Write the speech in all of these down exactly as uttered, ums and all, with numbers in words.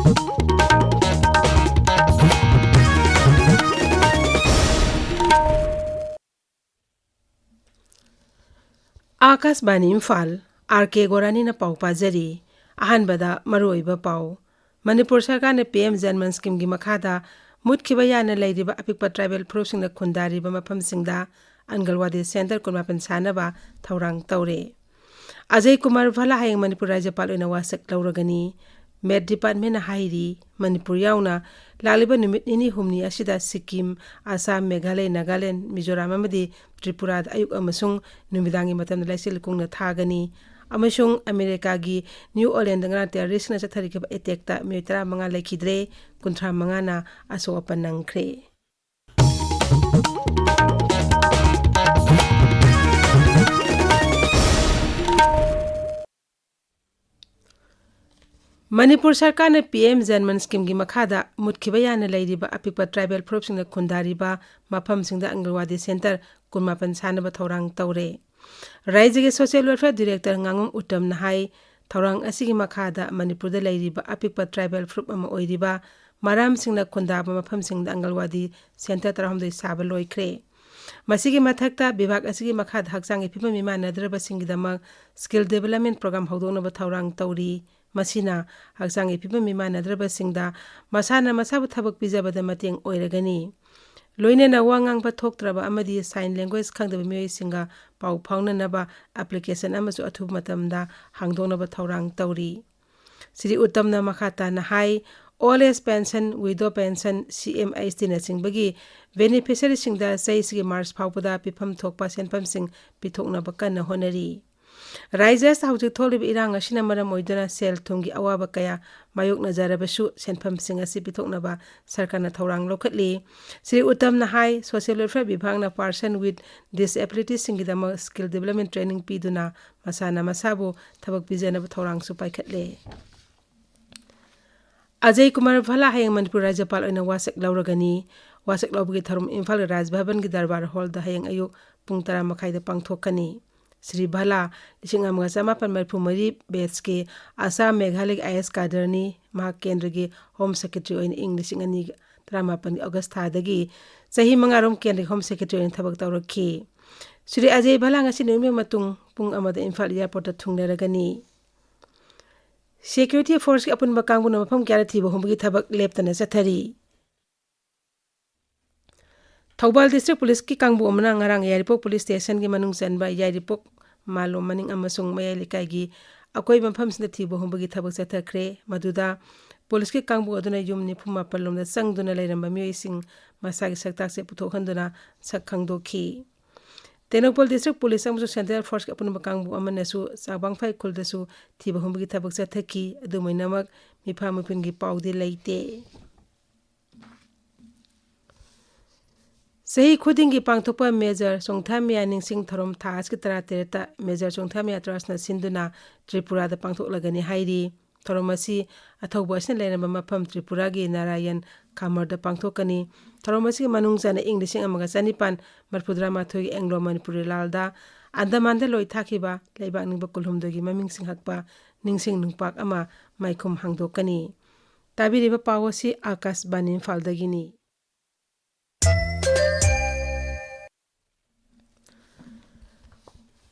ꯑꯥꯀꯥꯁꯕꯥꯅꯤ Imphal, R ꯀꯦ ꯒꯣꯔꯥꯅꯤꯅ ꯄꯥꯎ ꯄꯥꯖꯔꯤ꯫ ꯑꯍꯥꯟꯕꯗ ꯃꯔꯨꯑꯣꯏꯕ ꯄꯥꯎ꯫ ꯃꯅꯤꯄꯨꯔ ꯁꯔꯀꯥꯔꯅ ꯄꯤ ꯑꯦꯝ ꯖꯟꯃꯟ ꯁ꯭ꯀꯤꯝꯒꯤ ꯃꯈꯥꯗ ꯃꯨꯠꯈꯤꯕ ꯌꯥꯅ ꯂꯩꯔꯤꯕ ꯑꯄꯤꯛꯄ ꯇ꯭ꯔꯥꯏꯕꯦꯜ ꯐꯨꯔꯨꯞꯁꯤꯡꯅ ꯈꯨꯟꯗꯥꯔꯤꯕ ꯃꯐꯝꯁꯤꯡꯗ ꯑꯪꯒꯜꯋꯥꯗꯤ ꯁꯦꯟꯇꯔ ꯀꯨꯟꯃꯥꯄꯟ ꯁꯥꯅꯕ ꯊꯧꯔꯥꯡ ꯇꯧꯔꯦ꯫ ꯑꯖꯌ ꯀꯨꯃꯥꯔ ꯚꯜꯂꯥ ꯍꯌꯦꯡ ꯃꯅꯤꯄꯨꯔ ꯔꯥꯖ꯭ꯌꯄꯥꯜ ꯑꯣꯏꯅ ꯋꯥꯁꯛ ꯂꯧꯔꯒꯅꯤ꯫ ꯃꯦꯠ ꯗꯤꯄꯥꯔꯠꯃꯦꯟꯅ ꯍꯥꯏꯔꯤ, ꯃꯅꯤꯄꯨꯔ ꯌꯥꯎꯅ ꯂꯥꯛꯂꯤꯕ ꯅꯨꯃꯤꯠ ꯅꯤꯅꯤ ꯍꯨꯝꯅꯤ ꯑꯁꯤꯗ ꯁꯤꯛꯀꯤꯝ, ꯑꯁꯥꯝ, ꯃꯦꯘꯥꯂꯌ, ꯅꯥꯒꯥꯂꯦꯟ, ꯃꯤꯖꯣꯔꯥꯝ ꯑꯃꯗꯤ ꯇ꯭ꯔꯤꯄꯨꯔꯥꯗ ꯑꯌꯨꯛ ꯑꯃꯁꯨꯡ ꯅꯨꯃꯤꯗꯥꯡꯒꯤ ꯃꯇꯝꯗ ꯂꯩꯆꯤꯜ ꯀꯨꯡꯅ ꯊꯥꯒꯅꯤ꯫ ꯑꯃꯁꯨꯡ ꯑꯃꯦꯔꯤꯀꯥꯒꯤ ꯅ꯭ꯌꯨ ꯑꯣꯔꯂꯦꯟꯗ ꯉꯔꯥꯡ ꯇꯦꯔꯣꯔꯤꯁ꯭ꯠꯁꯤꯡꯅ ꯆꯠꯊꯔꯤꯕ ꯑꯦꯇꯦꯛꯇ ꯃꯤꯑꯣꯏ ꯇꯔꯥꯃꯉꯥ ꯂꯩꯈꯤꯗ꯭ꯔꯦ, ꯀꯨꯟꯊ꯭ꯔꯥ ꯃꯉꯥꯅ ꯑꯁꯣꯛ ꯑꯄꯟ ꯅꯪꯈ꯭ꯔꯦ꯫ ꯃꯅꯤꯄꯨꯔ ꯁꯔꯀꯥꯔꯅ ꯄꯤ ꯑꯦꯝ ꯖꯟꯃꯟ ꯁ꯭ꯀꯤꯝꯒꯤ ꯃꯈꯥꯗ ꯃꯨꯠꯈꯤꯕ ꯌꯥꯅ ꯂꯩꯔꯤꯕ ꯑꯄꯤꯛꯄ ꯇ꯭ꯔꯥꯏꯕꯦꯜ ꯐꯨꯔꯨꯞꯁꯤꯡꯅ ꯈꯨꯟꯗꯥꯔꯤꯕ ꯃꯐꯝꯁꯤꯡꯗ ꯑꯪꯒꯜꯋꯥꯗꯤ ꯁꯦꯟꯇꯔ ꯀꯨꯟꯃꯥꯄꯟ ꯁꯥꯅꯕ ꯊꯧꯔꯥꯡ ꯇꯧꯔꯦ꯫ ꯔꯥꯏꯖ꯭ꯌꯒꯤ ꯁꯣꯁꯤꯌꯦꯜ ꯋꯦꯜꯐꯤꯌꯔ ꯗꯤꯔꯦꯛꯇꯔ ꯉꯥꯉꯣꯝ ꯎꯠꯇꯝꯅ ꯍꯥꯏ, ꯊꯧꯔꯥꯡ ꯑꯁꯤꯒꯤ ꯃꯈꯥꯗ ꯃꯅꯤꯄꯨꯔꯗ ꯂꯩꯔꯤꯕ ꯑꯄꯤꯛꯄ ꯇ꯭ꯔꯥꯏꯕꯦꯜ ꯐꯨꯔꯨꯞ ꯑꯃ ꯑꯣꯏꯔꯤꯕ ꯃꯔꯥꯝꯁꯤꯡꯅ ꯈꯨꯟꯗꯥꯕ ꯃꯐꯝꯁꯤꯡꯗ ꯑꯪꯒꯜꯋꯥꯗꯤ ꯁꯦꯟꯇꯔ ꯇꯔꯥꯍꯨꯝꯗꯣꯏ ꯁꯥꯕ ꯂꯣꯏꯈ꯭ꯔꯦ꯫ ꯃꯁꯤꯒꯤ ꯃꯊꯛꯇ, ꯕꯤꯚꯥꯒ ꯑꯁꯤꯒꯤ ꯃꯈꯥꯗ ꯍꯛꯆꯥꯡꯒꯤ ꯐꯤꯕꯝ ꯃꯤꯃꯥꯟꯅꯗ꯭ꯔꯕꯁꯤꯡꯒꯤꯗꯃꯛ ꯁ꯭ꯀꯤꯜ ꯗꯤꯕꯦꯂꯞꯃꯦꯟ ꯄ꯭ꯔꯣꯒ꯭ꯔꯥꯝ ꯍꯧꯗꯣꯛꯅꯕ ꯊꯧꯔꯥꯡ ꯇꯧꯔꯤ꯫ ꯃꯁꯤꯅ ꯍꯛꯆꯥꯡꯒꯤ ꯐꯤꯕꯝ ꯃꯤꯃꯥꯟꯅꯗ꯭ꯔꯕꯁꯤꯡꯗ ꯃꯁꯥꯅ ꯃꯁꯥꯕꯨ ꯊꯕꯛ ꯄꯤꯖꯕꯗ ꯃꯇꯦꯡ ꯑꯣꯏꯔꯒꯅꯤ꯫ ꯂꯣꯏꯅꯅ ꯋꯥ ꯉꯥꯡꯕ ꯊꯣꯛꯇ꯭ꯔꯕ ꯑꯃꯗꯤ ꯁꯥꯏꯟ ꯂꯦꯡꯒ꯭ꯋꯦꯖ ꯈꯪꯗꯕ ꯃꯤꯑꯣꯏꯁꯤꯡꯒ ꯄꯥꯎ ꯐꯥꯎꯅꯅꯕ ꯑꯦꯄ꯭ꯂꯤꯀꯦꯁꯟ ꯑꯃꯁꯨ ꯑꯊꯨꯕ ꯃꯇꯝꯗ ꯍꯥꯡꯗꯣꯛꯅꯕ ꯊꯧꯔꯥꯡ ꯇꯧꯔꯤ꯫ ꯁ꯭ꯔꯤ ꯎꯠꯇꯝꯅ ꯃꯈꯥ ꯇꯥꯅ ꯍꯥꯏ, old age pension, widow pension, C M S ꯇꯤꯅꯆꯤꯡꯕꯒꯤ ꯕꯦꯅꯤꯐꯤꯁꯔꯤꯁꯤꯡꯗ ꯆꯍꯤꯁꯤꯒꯤ ꯃꯥꯔꯆ ꯐꯥꯎꯕꯗ ꯄꯤꯐꯝ ꯊꯣꯛꯄ ꯁꯦꯟꯐꯝꯁꯤꯡ ꯄꯤꯊꯣꯛꯅꯕ ꯀꯟꯅ ꯍꯣꯠꯅꯔꯤ꯫ ꯔꯥꯏꯖ꯭ꯌ ꯑꯁꯤꯗ ꯍꯧꯖꯤꯛ ꯊꯣꯛꯂꯤꯕ ꯏꯔꯥꯡ ꯑꯁꯤꯅ ꯃꯔꯝ ꯑꯣꯏꯗꯨꯅ ꯁꯦꯜ ꯊꯨꯝꯒꯤ ꯑꯋꯥꯕ ꯀꯌꯥ ꯃꯥꯌꯣꯛꯅꯖꯔꯕꯁꯨ, ꯁꯦꯟꯐꯝꯁꯤꯡ ꯑꯁꯤ ꯄꯤꯊꯣꯛꯅꯕ ꯁꯔꯀꯥꯔꯅ ꯊꯧꯔꯥꯡ ꯂꯧꯈꯠꯂꯤ꯫ ꯁ꯭ꯔꯤ ꯎꯠꯇꯝꯅ ꯍꯥꯏ, ꯁꯣꯁꯤꯌꯦꯜ ꯋꯦꯜꯐꯤꯌꯔ ꯕꯤꯚꯥꯒꯅ ꯄꯥꯔꯁꯟ ꯋꯤꯠ ꯗꯤꯁꯑꯦꯕꯤꯂꯤꯇꯤꯁꯤꯡꯒꯤꯗꯃꯛ ꯁ꯭ꯀꯤꯜ ꯗꯤꯕꯦꯂꯞꯃꯦꯟ ꯇ꯭ꯔꯦꯅꯤꯡ ꯄꯤꯗꯨꯅ ꯃꯁꯥꯅ ꯃꯁꯥꯕꯨ ꯊꯕꯛ ꯄꯤꯖꯅꯕ ꯊꯧꯔꯥꯡꯁꯨ ꯄꯥꯏꯈꯠꯂꯦ꯫ ꯑꯖꯌ ꯀꯨꯃꯥꯔ ꯚꯜꯂꯥ ꯍꯌꯦꯡ ꯃꯅꯤꯄꯨꯔ ꯔꯥꯖ꯭ꯌꯄꯥꯜ ꯑꯣꯏꯅ ꯋꯥꯁꯛ ꯂꯧꯔꯒꯅꯤ꯫ ꯋꯥꯁꯛ ꯂꯧꯕꯒꯤ ꯊꯧꯔꯝ ꯏꯝꯐꯥꯜ ꯔꯥꯖ ꯚꯕꯟꯒꯤ ꯗꯔꯕꯥꯔ ꯍꯣꯜꯗ ꯍꯌꯦꯡ ꯑꯌꯨꯛ ꯄꯨꯡ ꯇꯔꯥ ꯃꯈꯥꯏꯗ ꯄꯥꯡꯊꯣꯛꯀꯅꯤ꯫ ꯁ꯭ꯔꯤ ꯚꯂꯥ, ꯂꯤꯁꯤꯡ ꯑꯃꯒ ꯆꯃꯥꯄꯟ ꯃꯔꯤꯐꯨ ꯃꯔꯤ batchꯀꯤ ꯑꯁꯥꯝ ꯃꯦꯘꯥꯂꯌꯒꯤ ꯑꯥꯏ ꯑꯦꯁ ꯀꯥꯗꯔꯅꯤ꯫ ꯃꯍꯥꯛ ꯀꯦꯟꯗ꯭ꯔꯒꯤ ꯍꯣꯝ ꯁꯦꯀ꯭ꯔꯦꯇꯔꯤ ꯑꯣꯏꯅ ꯏꯪ ꯂꯤꯁꯤꯡ ꯑꯅꯤ ꯇꯔꯥꯃꯥꯄꯟꯒꯤ ꯑꯣꯒꯁ ꯊꯥꯗꯒꯤ ꯆꯍꯤ ꯃꯉꯥꯔꯣꯝ ꯀꯦꯟꯗ꯭ꯔꯒꯤ ꯍꯣꯝ ꯁꯦꯀ꯭ꯔꯦꯇꯔꯤ ꯑꯣꯏꯅ ꯊꯕꯛ ꯇꯧꯔꯛꯈꯤ꯫ ꯁ꯭ꯔꯤ ꯑꯖꯌ ꯚꯂꯥ ꯉꯁꯤ ꯅꯨꯃꯤꯠ ꯃꯇꯨꯡ ꯄꯨꯡ ꯑꯃꯗ ꯏꯝꯐꯥꯜ ꯑꯦꯌꯥꯔꯄꯣꯔꯠꯇ ꯊꯨꯡꯂꯔꯒꯅꯤ꯫ ꯁꯦꯀ꯭ꯌꯨꯔꯤꯇꯤ ꯐꯣꯔꯁꯀꯤ ꯑꯄꯨꯟꯕ ꯀꯥꯡꯕꯨꯅ ꯃꯐꯝ ꯀꯌꯥꯗ ꯊꯤꯕ ꯍꯨꯝꯕꯒꯤ ꯊꯕꯛ ꯂꯦꯞꯇꯅ ꯆꯠꯊꯔꯤ꯫ ꯊꯧꯕꯥꯜ ꯗꯤꯁꯇ꯭ꯔꯤꯛ ꯄꯨꯂꯤꯁꯀꯤ ꯀꯥꯡꯕꯨ ꯑꯃꯅ ꯉꯔꯥꯡ ꯌꯥꯏꯔꯤꯄꯣꯛ ꯄꯨꯂꯤꯁ ꯁ꯭ꯇꯦꯁꯟꯒꯤ ꯃꯅꯨꯡ ꯆꯟꯕ ꯌꯥꯏꯔꯤꯄꯣꯛ ꯃꯥꯂꯣꯝ ꯃꯅꯤꯡ ꯑꯃꯁꯨꯡ ꯃꯌꯥꯏ ꯂꯩꯀꯥꯏꯒꯤ ꯑꯀꯣꯏꯕ ꯃꯐꯝꯁꯤꯡꯗ ꯊꯤꯕ ꯍꯨꯝꯕꯒꯤ ꯊꯕꯛ ꯆꯠꯊꯈ꯭ꯔꯦ꯫ ꯃꯗꯨꯗ ꯄꯨꯂꯤꯁꯀꯤ ꯀꯥꯡꯕꯨ ꯑꯗꯨꯅ ꯌꯨꯝ ꯅꯤꯐꯨ ꯃꯥꯄꯟ ꯂꯣꯝꯗ ꯆꯪꯗꯨꯅ ꯂꯩꯔꯝꯕ ꯃꯤꯑꯣꯏꯁꯤꯡ ꯃꯁꯥꯒꯤ ꯁꯛꯇꯥꯛꯁꯦ ꯄꯨꯊꯣꯛꯍꯟꯗꯨꯅ ꯁꯛ ꯈꯪꯗꯣꯛꯈꯤ꯫ ꯇꯦꯡꯅꯧꯄꯜ ꯗꯤꯁꯇ꯭ꯔꯤꯛ ꯄꯨꯂꯤꯁ ꯑꯃꯁꯨꯡ ꯁꯦꯟꯇ꯭ꯔꯦꯜ ꯐꯣꯔꯁꯀꯤ ꯑꯄꯨꯟꯕ ꯀꯥꯡꯕꯨ ꯑꯃꯅꯁꯨ ꯆꯥꯕꯥꯡꯐꯥꯏ ꯈꯨꯜꯗꯁꯨ ꯊꯤꯕ ꯍꯨꯝꯕꯒꯤ ꯊꯕꯛ ꯆꯠꯊꯈꯤ꯫ ꯑꯗꯨꯝ ꯑꯣꯏꯅꯃꯛ, ꯃꯤꯐꯥ ꯃꯤꯄꯨꯟꯒꯤ ꯄꯥꯎꯗꯤ ꯂꯩꯇꯦ꯫ ꯆꯍꯤ ꯈꯨꯗꯤꯡꯒꯤ ꯄꯥꯡꯊꯣꯛꯄ ꯃꯦꯖꯔ ꯆꯣꯡꯊꯥꯃꯤꯌꯥ ꯅꯤꯡꯁꯤꯡ ꯊꯧꯔꯝ ꯊꯥ ꯑꯁꯤꯒꯤ ꯇꯔꯥꯇꯔꯦꯠꯇ ꯃꯦꯖꯔ ꯆꯣꯡꯊꯥꯃꯤꯌꯥ ꯇ꯭ꯔꯁꯅ ꯁꯤꯟꯗꯨꯅ ꯇ꯭ꯔꯤꯄꯨꯔꯥꯗ ꯄꯥꯡꯊꯣꯛꯂꯒꯅꯤ ꯍꯥꯏꯔꯤ꯫ ꯊꯧꯔꯝ ꯑꯁꯤ ꯑꯊꯧꯕ ꯑꯁꯤꯅ ꯂꯩꯔꯝꯕ ꯃꯐꯝ ꯇ꯭ꯔꯤꯄꯨꯔꯥꯒꯤ ꯅꯥꯔꯥꯌꯟ ꯈꯥꯃꯔꯗ ꯄꯥꯡꯊꯣꯛꯀꯅꯤ꯫ ꯊꯧꯔꯝ ꯑꯁꯤꯒꯤ ꯃꯅꯨꯡ ꯆꯟꯅ ꯏꯪ ꯂꯤꯁꯤꯡ ꯑꯃꯒ ꯆꯅꯤꯄꯥꯟ ꯃꯔꯤꯐꯨꯇꯔꯥ ꯃꯥꯊꯣꯏꯒꯤ ꯑꯦꯡꯒ꯭ꯂꯣ ꯃꯅꯤꯄꯨꯔꯤ ꯂꯥꯜꯗ ꯑꯟꯗꯃꯥꯟꯗ ꯂꯣꯏ ꯊꯥꯈꯤꯕ ꯂꯩꯕꯥꯛ ꯅꯤꯡꯕ ꯀꯨꯟꯍꯨꯝꯗꯣꯏꯒꯤ ꯃꯃꯤꯡꯁꯤꯡ ꯍꯛꯄ ꯅꯤꯡꯁꯤꯡ ꯅꯨꯡꯄꯥꯛ ꯑꯃ ꯃꯥꯏꯈꯨꯝ ꯍꯥꯡꯗꯣꯛꯀꯅꯤ꯫ ꯇꯥꯕꯤꯔꯤꯕ ꯄꯥꯎ ꯑꯁꯤ ꯑꯥꯀꯥꯁꯕꯥꯅꯤ ꯏꯝꯐꯥꯜꯗꯒꯤꯅꯤ꯫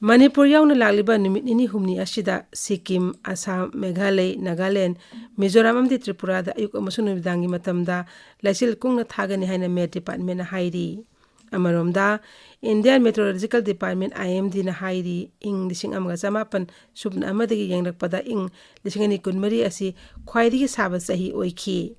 ꯃꯅꯤꯄꯨꯔ ꯌꯥꯎꯅ ꯂꯥꯛꯂꯤꯕ ꯅꯨꯃꯤꯠ ꯅꯤꯅꯤ ꯍꯨꯝꯅꯤ ꯑꯁꯤꯗ ꯁꯤꯛꯀꯤꯝ, ꯑꯁꯥꯝ, ꯃꯦꯘꯥꯂꯩ, ꯅꯥꯒꯥꯂꯦꯟ, ꯃꯤꯖꯣꯔꯥꯝ ꯑꯃꯗꯤ ꯇ꯭ꯔꯤꯄꯨꯔꯥꯗ ꯑꯌꯨꯛ ꯑꯃꯁꯨꯡ ꯅꯨꯃꯤꯗꯥꯡꯒꯤ ꯃꯇꯝꯗ ꯂꯩꯆꯤꯜ ꯀꯨꯡꯅ ꯊꯥꯒꯅꯤ ꯍꯥꯏꯅ ꯃꯦꯠ ꯗꯤꯄꯥꯔꯠꯃꯦꯟꯅ ꯍꯥꯏꯔꯤ꯫ ꯑꯃꯔꯣꯝꯗ, ꯏꯟꯗꯤꯌꯥꯟ ꯃꯦꯇ꯭ꯔꯣꯂꯣꯖꯤꯀꯦꯜ ꯗꯤꯄꯥꯔꯠꯃꯦꯟ, IMDꯅ ꯍꯥꯏꯔꯤ, ꯏꯪ ꯂꯤꯁꯤꯡ ꯑꯃꯒ ꯆꯃꯥꯄꯟ ꯁꯨꯞꯅ ꯑꯃꯗꯒꯤ ꯌꯦꯡꯂꯛꯄꯗ ꯏꯪ ꯂꯤꯁꯤꯡ ꯑꯅꯤ ꯀꯨꯟꯃꯔꯤ ꯑꯁꯤ ꯈ꯭ꯋꯥꯏꯗꯒꯤ ꯁꯥꯕ ꯆꯍꯤ ꯑꯣꯏꯈꯤ꯫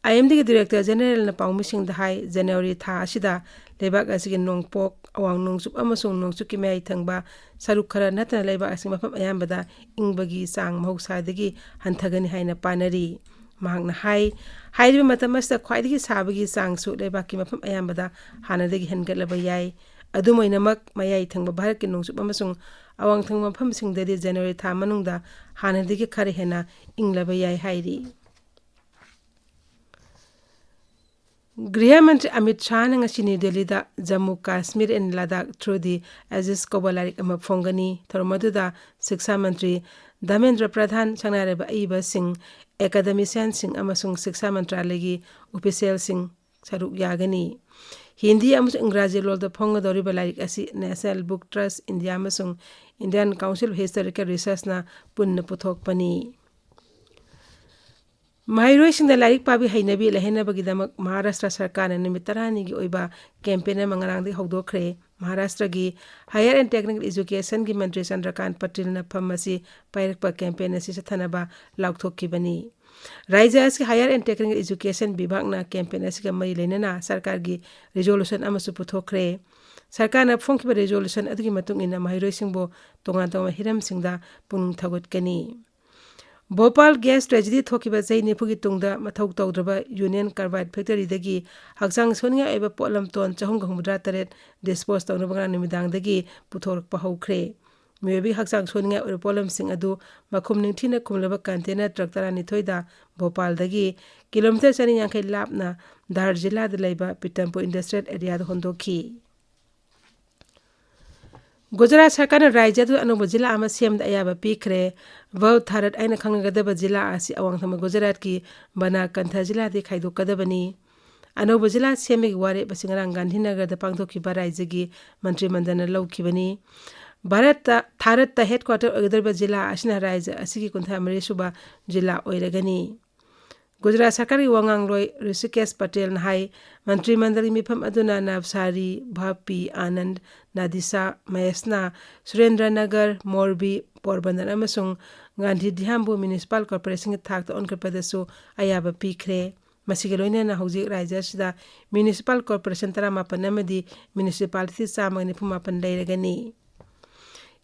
IMDꯒꯤ ꯗꯤꯔꯦꯛꯇꯔ ꯖꯦꯅꯦꯔꯦꯜꯅ ꯄꯥꯎꯃꯤꯁꯤꯡꯗ ꯍꯥꯏ, ꯖꯅꯋꯥꯔꯤ ꯊꯥ ꯑꯁꯤꯗ ꯂꯩꯕꯥꯛ ꯑꯁꯤꯒꯤ ꯅꯣꯡꯄꯣꯛ, ꯑꯋꯥꯡ ꯅꯣꯡꯆꯨꯞ ꯑꯃꯁꯨꯡ ꯅꯣꯡꯆꯨꯞꯀꯤ ꯃꯌꯥꯏ ꯊꯪꯕ ꯁꯔꯨꯛ ꯈꯔ ꯅꯠꯇꯅ ꯂꯩꯕꯥꯛ ꯑꯁꯤꯒꯤ ꯃꯐꯝ ꯑꯌꯥꯝꯕꯗ ꯏꯪꯕꯒꯤ ꯆꯥꯡ ꯃꯍꯧꯁꯥꯗꯒꯤ ꯍꯟꯊꯒꯅꯤ ꯍꯥꯏꯅ ꯄꯥꯅꯔꯤ꯫ ꯃꯍꯥꯛꯅ ꯍꯥꯏ, ꯍꯥꯏꯔꯤꯕ ꯃꯇꯝ ꯑꯁꯤꯗ ꯈ꯭ꯋꯥꯏꯗꯒꯤ ꯁꯥꯕꯒꯤ ꯆꯥꯡꯁꯨ ꯂꯩꯕꯥꯛꯀꯤ ꯃꯐꯝ ꯑꯌꯥꯝꯕꯗ ꯍꯥꯟꯅꯗꯒꯤ ꯍꯦꯟꯒꯠꯂꯕ ꯌꯥꯏ꯫ ꯑꯗꯨꯝ ꯑꯣꯏꯅꯃꯛ, ꯃꯌꯥꯏ ꯊꯪꯕ ꯚꯥꯔꯠꯀꯤ ꯅꯣꯡꯆꯨꯞ ꯑꯃꯁꯨꯡ ꯑꯋꯥꯡ ꯊꯪꯕ ꯃꯐꯝꯁꯤꯡꯗꯗꯤ ꯖꯅꯋꯥꯔꯤ ꯊꯥ ꯃꯅꯨꯡꯗ ꯍꯥꯟꯅꯗꯒꯤ ꯈꯔ ꯍꯦꯟꯅ ꯏꯪꯂꯕ ꯌꯥꯏ ꯍꯥꯏꯔꯤ꯫ ꯒ꯭ꯔꯤꯍ ꯃꯟꯇ꯭ꯔꯤ ꯑꯃꯤꯠ ꯁꯥꯍꯅ ꯉꯁꯤ ꯅ꯭ꯌꯨ ꯗꯦꯜꯂꯤꯗ Jammu Kashmir and Ladakh Through the Ages ꯀꯧꯕ ꯂꯥꯏꯔꯤꯛ ꯑꯃ ꯐꯣꯡꯒꯅꯤ꯫ ꯊꯧꯔꯝ ꯑꯗꯨꯗ ꯁꯤꯛꯁꯥ ꯃꯟꯇ꯭ꯔꯤ ꯙꯔꯃꯦꯟꯗ꯭ꯔ ꯄ꯭ꯔꯙꯥꯟ, ꯁꯛꯅꯥꯏꯔꯕ ꯑꯏꯕꯁꯤꯡ, ꯑꯦꯀꯥꯗꯃꯤꯁꯤꯌꯥꯟꯁꯤꯡ ꯑꯃꯁꯨꯡ ꯁꯤꯛꯁꯥ ꯃꯟꯇ꯭ꯔꯥꯂꯌꯒꯤ ꯑꯣꯐꯤꯁꯤꯌꯦꯜꯁꯤꯡ ꯁꯔꯨꯛ ꯌꯥꯒꯅꯤ꯫ ꯍꯤꯟꯗꯤ ꯑꯃꯁꯨꯡ ꯏꯪꯒ꯭ꯔꯥꯖꯤ ꯂꯣꯜꯗ ꯐꯣꯡꯒꯗꯧꯔꯤꯕ ꯂꯥꯏꯔꯤꯛ ꯑꯁꯤ National Book Trust, India ꯑꯃꯁꯨꯡ Indian Council of Historical Researchꯅ ꯄꯨꯟꯅ ꯄꯨꯊꯣꯛꯄꯅꯤ꯫ ꯃꯍꯩꯔꯣꯏꯁꯤꯡꯗ ꯂꯥꯏꯔꯤꯛ ꯄꯥꯕꯒꯤ ꯍꯩꯅꯕꯤ ꯂꯩꯍꯟꯅꯕꯒꯤꯗꯃꯛ ꯃꯍꯥꯔꯥꯁꯇ꯭ꯔ ꯁꯔꯀꯥꯔꯅ ꯅꯨꯃꯤꯠ ꯇꯔꯥꯅꯤꯒꯤ ꯑꯣꯏꯕ campaign ꯑꯃ ꯉꯔꯥꯡꯗꯒꯤ ꯍꯧꯗꯣꯛꯈ꯭ꯔꯦ꯫ ꯃꯍꯥꯔꯥꯁꯇ꯭ꯔꯒꯤ Higher and Technical Educationꯒꯤ ꯃꯟꯇ꯭ꯔꯤ ꯆꯟꯗ꯭ꯔꯀꯥꯟ ꯄꯇꯤꯜꯅ ꯐꯝ ꯑꯁꯤ ꯄꯥꯏꯔꯛꯄ campaign ꯑꯁꯤ ꯆꯠꯊꯅꯕ ꯂꯥꯎꯊꯣꯛꯈꯤꯕꯅꯤ꯫ ꯔꯥꯖ꯭ꯌ ꯑꯁꯤꯒꯤ Higher and Technical Education ꯕꯤꯚꯥꯒꯅ campaign ꯑꯁꯤꯒ ꯃꯔꯤ ꯂꯩꯅꯅ ꯁꯔꯀꯥꯔꯒꯤ resolution ꯑꯃꯁꯨ ꯄꯨꯊꯣꯛꯈ꯭ꯔꯦ꯫ ꯁꯔꯀꯥꯔꯅ ꯐꯣꯡꯈꯤꯕ resolution ꯑꯗꯨꯒꯤ ꯃꯇꯨꯡ ꯏꯟꯅ ꯃꯍꯩꯔꯣꯏꯁꯤꯡꯕꯨ ꯇꯣꯉꯥꯟ ꯇꯣꯉꯥꯟꯕ ꯍꯤꯔꯝꯁꯤꯡꯗ ꯄꯨꯛꯅꯤꯡ ꯊꯧꯒꯠꯀꯅꯤ꯫ ꯚꯣꯄꯥꯜ gas tragedy ꯊꯣꯛꯈꯤꯕ ꯆꯍꯤ ꯅꯤꯐꯨꯒꯤ ꯇꯨꯡꯗ ꯃꯊꯧ ꯇꯧꯗ꯭ꯔꯕ Union Carbide Factoryꯗꯒꯤ ꯍꯛꯆꯥꯡ ꯁꯣꯛꯅꯤꯡꯉꯥꯏ ꯑꯣꯏꯕ ꯄꯣꯠꯂꯝ ton ꯆꯍꯨꯝꯒ ꯍꯨꯝꯐꯨꯇꯔꯥ ꯇꯔꯦꯠ dispose ꯇꯧꯅꯕ ꯉꯔꯥꯡ ꯅꯨꯃꯤꯗꯥꯡꯗꯒꯤ ꯄꯨꯊꯣꯔꯛꯄ ꯍꯧꯈ꯭ꯔꯦ꯫ ꯃꯤꯑꯣꯏꯕꯒꯤ ꯍꯛꯆꯥꯡ ꯁꯣꯛꯅꯤꯡꯉꯥꯏ ꯑꯣꯏꯕ ꯄꯣꯠꯂꯝꯁꯤꯡ ꯑꯗꯨ ꯃꯈꯨꯝ ꯅꯤꯡꯊꯤꯅ ꯈꯨꯝꯂꯕ container truck ꯇꯔꯥꯅꯤꯊꯣꯏꯗ ꯚꯣꯄꯥꯜꯗꯒꯤ kilometre ꯆꯅꯤ ꯌꯥꯡꯈꯩ ꯂꯥꯞꯅ ꯙꯥꯔ ꯖꯤꯂꯥꯗ ꯂꯩꯕ ꯄꯤꯇꯝꯄꯨꯔ industrial areaꯗ ꯍꯣꯟꯗꯣꯛꯈꯤ꯫ ꯒꯨꯖꯔꯥꯠ ꯁꯔꯀꯥꯔꯅ ꯔꯥꯖ꯭ꯌ ꯑꯗꯨꯗ ꯑꯅꯧꯕ ꯖꯤꯂꯥ ꯑꯃ ꯁꯦꯝꯕꯗ ꯑꯌꯥꯕ ꯄꯤꯈ꯭ꯔꯦ꯫ ꯚꯥꯔꯠ ꯊꯥꯔꯠ ꯍꯥꯏꯅ ꯈꯪꯅꯒꯗꯕ ꯖꯤꯂꯥ ꯑꯁꯤ ꯑꯋꯥꯡ ꯊꯪꯕ ꯒꯨꯖꯔꯥꯠꯀꯤ ꯕꯅꯥꯀꯟꯊ ꯖꯤꯂꯥꯗꯒꯤ ꯈꯥꯏꯗꯣꯛꯀꯗꯕꯅꯤ꯫ ꯑꯅꯧꯕ ꯖꯤꯂꯥ ꯁꯦꯝꯕꯒꯤ ꯋꯥꯔꯦꯞ ꯑꯁꯤ ꯉꯔꯥꯡ ꯒꯥꯟꯙꯤꯅꯒꯔꯗ ꯄꯥꯡꯊꯣꯛꯈꯤꯕ ꯔꯥꯖ꯭ꯌꯒꯤ ꯃꯟꯇ꯭ꯔꯤ ꯃꯟꯗꯜꯅ ꯂꯧꯈꯤꯕꯅꯤ꯫ ꯚꯥꯔꯠꯇ ꯊꯥꯔꯠꯇ headquarter ꯑꯣꯏꯒꯗꯧꯔꯤꯕ ꯖꯤꯂꯥ ꯑꯁꯤꯅ ꯔꯥꯖ꯭ꯌ ꯑꯁꯤꯒꯤ ꯀꯨꯟꯊ꯭ꯔꯥ ꯃꯔꯤ ꯁꯨꯕ ꯖꯤꯂꯥ ꯑꯣꯏꯔꯒꯅꯤ꯫ ꯒꯨꯖꯔꯥꯠ ꯁꯔꯀꯥꯔꯒꯤ ꯋꯥꯉꯥꯡꯂꯣꯏ ꯔꯤꯁꯤꯀꯦꯁ ꯄꯇꯦꯜꯅ ꯍꯥꯏ, ꯃꯟꯇ꯭ꯔꯤ ꯃꯟꯗꯜꯒꯤ ꯃꯤꯐꯝ ꯑꯗꯨꯅ ꯅꯕꯁꯥꯔꯤ, ꯚꯥꯄꯤ, ꯑꯥꯅꯟꯗ, ꯅꯥꯗꯤꯁꯥ, ꯃꯍꯦꯁꯅꯥ, ꯁꯨꯔꯦꯟꯗ꯭ꯔꯅꯒꯔ, ꯃꯣꯔꯕꯤ, ꯄꯣꯔꯕꯟꯗꯔ ꯑꯃꯁꯨꯡ ꯒꯥꯟꯙꯤꯙꯥꯝꯕꯨ municipal corporationꯒꯤ ꯊꯥꯛꯇ ꯑꯣꯟꯈꯠꯄꯗꯁꯨ ꯑꯌꯥꯕ ꯄꯤꯈ꯭ꯔꯦ꯫ ꯃꯁꯤꯒ ꯂꯣꯏꯅꯅ ꯍꯧꯖꯤꯛ ꯔꯥꯖ꯭ꯌ ꯑꯁꯤꯗ municipal corporation ꯇꯔꯥꯃꯥꯄꯟ ꯑꯃꯗꯤ municipality ꯆꯥꯝꯃꯒ ꯅꯤꯐꯨ ꯃꯥꯄꯟ ꯂꯩꯔꯒꯅꯤ꯫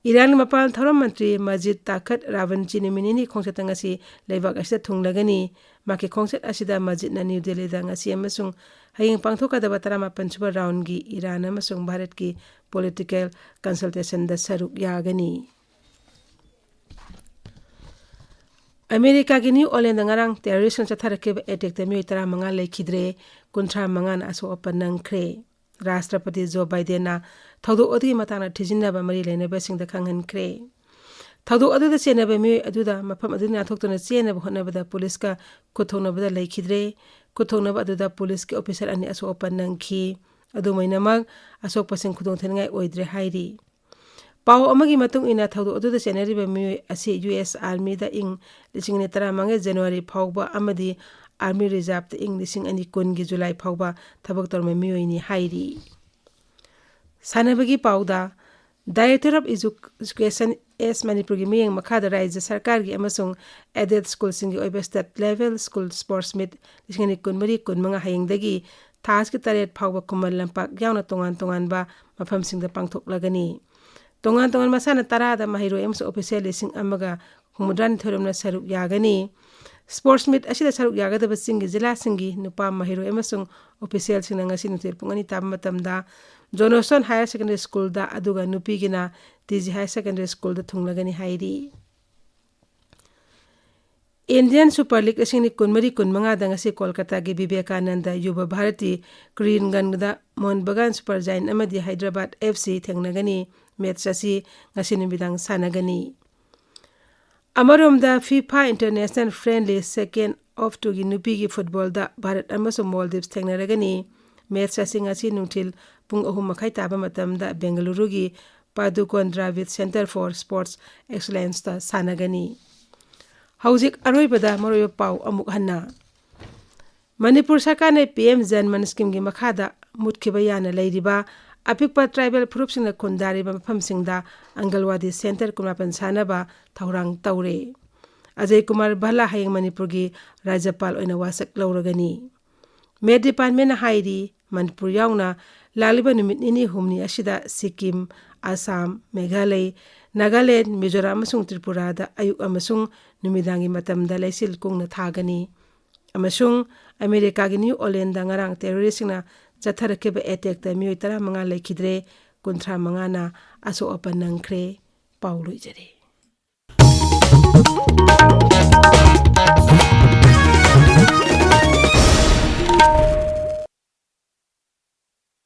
ꯏꯔꯥꯟꯒꯤ ꯃꯄꯥꯟ ꯊꯧꯔꯝ ꯃꯟꯇ꯭ꯔꯤ ꯃꯖꯤꯗ ꯇꯥꯈꯠ ꯔꯥꯕꯟꯆꯤ ꯅꯨꯃꯤꯠ ꯅꯤꯅꯤ ꯈꯣꯡꯆꯠꯇ ꯉꯁꯤ ꯂꯩꯕꯥꯛ ꯑꯁꯤꯗ ꯊꯨꯡꯂꯒꯅꯤ꯫ ꯃꯍꯥꯛꯀꯤ ꯈꯣꯡꯆꯠ ꯑꯁꯤꯗ ꯃꯖꯤꯗꯅ ꯅ꯭ꯌꯨ ꯗꯦꯜꯂꯤꯗ ꯉꯁꯤ ꯑꯃꯁꯨꯡ ꯍꯌꯦꯡ ꯄꯥꯡꯊꯣꯛꯀꯗꯕ ꯇꯔꯥꯃꯥꯄꯟ ꯁꯨꯕ roundꯒꯤ ꯏꯔꯥꯟ ꯑꯃꯁꯨꯡ ꯚꯥꯔꯠꯀꯤ political consultationꯗ ꯁꯔꯨꯛ ꯌꯥꯒꯅꯤ꯫ ꯑꯃꯦꯔꯤꯀꯥꯒꯤ ꯅ꯭ꯌꯨ ꯑꯣꯔꯂꯦꯟꯗ ꯉꯔꯥꯡ ꯇꯦꯔꯣꯔꯤꯁ꯭ꯠꯅ ꯆꯠꯊꯔꯛꯈꯤꯕ ꯑꯦꯇꯦꯛꯇ ꯃꯤꯑꯣꯏ ꯇꯔꯥꯃꯉꯥ ꯂꯩꯈꯤꯗ꯭ꯔꯦ, ꯀꯨꯟꯊ꯭ꯔꯥ ꯃꯉꯥꯅ ꯑꯁꯣꯛ ꯑꯄꯟ ꯅꯪꯈ꯭ꯔꯦ꯫ ꯔꯥꯁꯇ꯭ꯔꯄꯇꯤ ꯖꯣ ꯕꯥꯏꯗꯦꯟꯅ ꯊꯧꯗꯣꯛ ꯑꯗꯨꯒꯤ ꯃꯇꯥꯡꯗ ꯊꯤꯖꯤꯟꯅꯕ ꯃꯔꯤ ꯂꯩꯅꯕꯁꯤꯡꯗ ꯈꯪꯍꯟꯈ꯭ꯔꯦ꯫ ꯊꯧꯗꯣꯛ ꯑꯗꯨꯗ ꯆꯦꯟꯅꯕ ꯃꯤꯑꯣꯏ ꯑꯗꯨꯗ ꯃꯐꯝ ꯑꯗꯨꯗꯒꯤ ꯅꯥꯟꯊꯣꯛꯇꯨꯅ ꯆꯦꯟꯅꯕ ꯍꯣꯠꯅꯕꯗ ꯄꯨꯂꯤꯁꯀ ꯈꯨꯠꯊꯣꯛꯅꯕꯗ ꯂꯩꯈꯤꯗ꯭ꯔꯦ꯫ ꯈꯨꯠꯊꯣꯛꯅꯕ ꯑꯗꯨꯗ ꯄꯨꯂꯤꯁꯀꯤ ꯑꯣꯐꯤꯁꯥꯔ ꯑꯅꯤ ꯑꯁꯣꯛ ꯑꯄꯟ ꯅꯪꯈꯤ꯫ ꯑꯗꯨꯝ ꯑꯣꯏꯅꯃꯛ, ꯑꯁꯣꯛꯄꯁꯤꯡ ꯈꯨꯗꯣꯡꯊꯤꯅꯤꯡꯉꯥꯏ ꯑꯣꯏꯗ꯭ꯔꯦ ꯍꯥꯏꯔꯤ꯫ ꯄꯥꯎ ꯑꯃꯒꯤ ꯃꯇꯨꯡ ꯏꯟꯅ, ꯊꯧꯗꯣꯛ ꯑꯗꯨꯗ ꯆꯦꯟꯅꯔꯤꯕ ꯃꯤꯑꯣꯏ ꯑꯁꯤ ꯌꯨ ꯑꯦꯁ ꯑꯥꯔꯃꯤꯗ ꯏꯪ ꯂꯤꯁꯤꯡ ꯑꯅꯤ ꯇꯔꯥꯃꯉꯥꯒꯤ ꯖꯅꯋꯥꯔꯤ ꯐꯥꯎꯕ ꯑꯃꯗꯤ ꯑꯥꯔꯃꯤ ꯔꯤꯖꯥꯔꯚꯇ ꯏꯪ ꯂꯤꯁꯤꯡ ꯑꯅꯤ ꯀꯨꯟꯒꯤ ꯖꯨꯂꯥꯏ ꯐꯥꯎꯕ ꯊꯕꯛ ꯇꯧꯔꯝꯕ ꯃꯤꯑꯣꯏꯅꯤ ꯍꯥꯏꯔꯤ꯫ ꯁꯥꯟꯅꯕꯒꯤ ꯄꯥꯎꯗ, Director of Education ꯑꯦꯁ ꯃꯅꯤꯄꯨꯔꯒꯤ ꯃꯤꯠꯌꯦꯡ ꯃꯈꯥꯗ ꯔꯥꯖ꯭ꯌ ꯁꯔꯀꯥꯔꯒꯤ ꯑꯃꯁꯨꯡ aided schoolꯁꯤꯡꯒꯤ ꯑꯣꯏꯕ state level school sports meet ꯂꯤꯁꯤꯡ ꯑꯅꯤ ꯀꯨꯟꯃꯔꯤ ꯀꯨꯟꯃꯉꯥ ꯍꯌꯦꯡꯗꯒꯤ ꯊꯥ ꯑꯁꯤꯒꯤ ꯇꯔꯦꯠ ꯐꯥꯎꯕ ꯈꯨꯃꯟ ꯂꯝꯄꯥꯛ ꯌꯥꯎꯅ ꯇꯣꯉꯥꯟ ꯇꯣꯉꯥꯟꯕ ꯃꯐꯝꯁꯤꯡꯗ ꯄꯥꯡꯊꯣꯛꯂꯒꯅꯤ꯫ ꯇꯣꯉꯥꯟ ꯇꯣꯉꯥꯟꯕ ꯃꯁꯥꯟꯅ ꯇꯔꯥꯗ ꯃꯍꯩꯔꯣꯏ ꯑꯃꯁꯨꯡ official ꯂꯤꯁꯤꯡ ꯑꯃꯒ ꯍꯨꯝꯐꯨꯇꯔꯥꯅꯤꯊꯣꯏ ꯔꯣꯝꯅ ꯁꯔꯨꯛ ꯌꯥꯒꯅꯤ꯫ Sports meet ꯑꯁꯤꯗ ꯁꯔꯨꯛ ꯌꯥꯒꯗꯕꯁꯤꯡꯒꯤ ꯖꯤꯂꯥꯁꯤꯡꯒꯤ ꯅꯨꯄꯥ ꯃꯍꯩꯔꯣꯏ ꯑꯃꯁꯨꯡ officialꯁꯤꯡꯅ ꯉꯁꯤ ꯅꯨꯡꯊꯤꯜ ꯄꯨꯡ ꯑꯅꯤ ꯇꯥꯕ ꯃꯇꯝꯗ Johnston Higher Secondary Schoolꯗ, ꯑꯗꯨꯒ ꯅꯨꯄꯤꯒꯤꯅ ꯇꯤ ꯖꯤ Higher Secondary Schoolꯗ ꯊꯨꯡꯂꯒꯅꯤ ꯍꯥꯏꯔꯤ꯫ Indian Super League ꯂꯤꯁꯤꯡ ꯑꯅꯤ ꯀꯨꯟꯃꯔꯤ ꯀꯨꯟꯃꯉꯥꯗ ꯉꯁꯤ ꯀꯣꯜꯀꯇꯥꯒꯤ ꯕꯤꯕꯦꯀꯥꯅꯟꯗ ꯌꯨꯕ ꯚꯥꯔꯇꯤ ꯀ꯭ꯔꯤꯟꯒꯟꯗ ꯃꯣꯍꯟ ꯕꯒꯥꯟ Super Giant ꯑꯃꯗꯤ ꯍꯥꯏꯗ꯭ꯔꯕꯥꯗ ꯑꯦꯐ ꯁꯤ ꯊꯦꯡꯅꯒꯅꯤ꯫ Match ꯑꯁꯤ ꯉꯁꯤ ꯅꯨꯃꯤꯗꯥꯡ ꯁꯥꯟꯅꯒꯅꯤ꯫ ꯑꯃꯔꯣꯝꯗ, FIFA International Friendly Second of Twoꯒꯤ ꯅꯨꯄꯤꯒꯤ ꯐꯨꯠꯕꯣꯜꯗ ꯚꯥꯔꯠ ꯑꯃꯁꯨꯡ ꯃꯣꯜꯗꯤꯚꯁ ꯊꯦꯡꯅꯔꯒꯅꯤ꯫ Match ꯑꯁꯤ ꯉꯁꯤ ꯅꯨꯡꯊꯤꯜ ꯄꯨꯡ ꯑꯍꯨꯝ ꯃꯈꯥꯏ ꯇꯥꯕ ꯃꯇꯝꯗ ꯕꯦꯡꯒꯂꯨꯔꯨꯒꯤ ꯄꯥꯗꯨꯀꯣꯟ ꯗ꯭ꯔꯥꯚꯤꯗ Centre for Sports Excellenceꯇ ꯁꯥꯟꯅꯒꯅꯤ꯫ ꯍꯧꯖꯤꯛ ꯑꯔꯣꯏꯕꯗ ꯃꯔꯨꯑꯣꯏꯕ ꯄꯥꯎ ꯑꯃꯨꯛ ꯍꯟꯅ꯫ ꯃꯅꯤꯄꯨꯔ ꯁꯔꯀꯥꯔꯅ ꯄꯤ ꯑꯦꯝ ꯖꯟ ꯃꯟ ꯁ꯭ꯀꯤꯝꯒꯤ ꯃꯈꯥꯗ ꯃꯨꯠꯈꯤꯕ ꯌꯥꯅ ꯂꯩꯔꯤꯕ ꯑꯄꯤꯛꯄ ꯇ꯭ꯔꯥꯏꯕꯦꯜ ꯐꯨꯔꯨꯞꯁꯤꯡꯅ ꯈꯨꯟꯗꯥꯔꯤꯕ ꯃꯐꯝꯁꯤꯡꯗ ꯑꯪꯒꯜꯋꯥꯗꯤ ꯁꯦꯟꯇꯔ ꯀꯨꯟꯃꯥꯄꯟ ꯁꯥꯅꯕ ꯊꯧꯔꯥꯡ ꯇꯧꯔꯦ꯫ ꯑꯖꯌ ꯀꯨꯃꯥꯔ ꯚꯜꯂꯥ ꯍꯌꯦꯡ ꯃꯅꯤꯄꯨꯔꯒꯤ ꯔꯥꯖ꯭ꯌꯄꯥꯜ ꯑꯣꯏꯅ ꯋꯥꯁꯛ ꯂꯧꯔꯒꯅꯤ꯫ ꯃꯦꯠ ꯗꯤꯄꯥꯔꯠꯃꯦꯟꯅ ꯍꯥꯏꯔꯤ, ꯃꯅꯤꯄꯨꯔ ꯌꯥꯎꯅ ꯂꯥꯛꯂꯤꯕ ꯅꯨꯃꯤꯠ ꯅꯤꯅꯤ ꯍꯨꯝꯅꯤ ꯑꯁꯤꯗ ꯁꯤꯛꯀꯤꯝ, ꯑꯁꯥꯝ, ꯃꯦꯘꯥꯂꯩ, ꯅꯥꯒꯥꯂꯦꯟ, ꯃꯤꯖꯣꯔꯥꯝ ꯑꯃꯁꯨꯡ ꯇ꯭ꯔꯤꯄꯨꯔꯥꯗ ꯑꯌꯨꯛ ꯑꯃꯁꯨꯡ ꯅꯨꯃꯤꯗꯥꯡꯒꯤ ꯃꯇꯝꯗ ꯂꯩꯆꯤꯜ ꯀꯨꯡꯅ ꯊꯥꯒꯅꯤ꯫ ꯑꯃꯁꯨꯡ ꯑꯃꯦꯔꯤꯀꯥꯒꯤ ꯅ꯭ꯌꯨ ꯑꯣꯔꯂꯦꯟꯗ ꯉꯔꯥꯡ ꯇꯦꯔꯣꯔꯤꯁꯁꯤꯡꯅ ꯆꯠꯊꯔꯛꯈꯤꯕ ꯑꯦꯇꯦꯛꯇ ꯃꯤꯑꯣꯏ ꯇꯔꯥꯃꯉꯥ ꯂꯩꯈꯤꯗ꯭ꯔꯦ, ꯀꯨꯟꯊ꯭ꯔꯥ ꯃꯉꯥꯅ ꯑꯁꯣꯛ ꯑꯄꯟ ꯅꯪꯈ꯭ꯔꯦ꯫ ꯄꯥꯎ ꯂꯣꯏꯖꯔꯦ꯫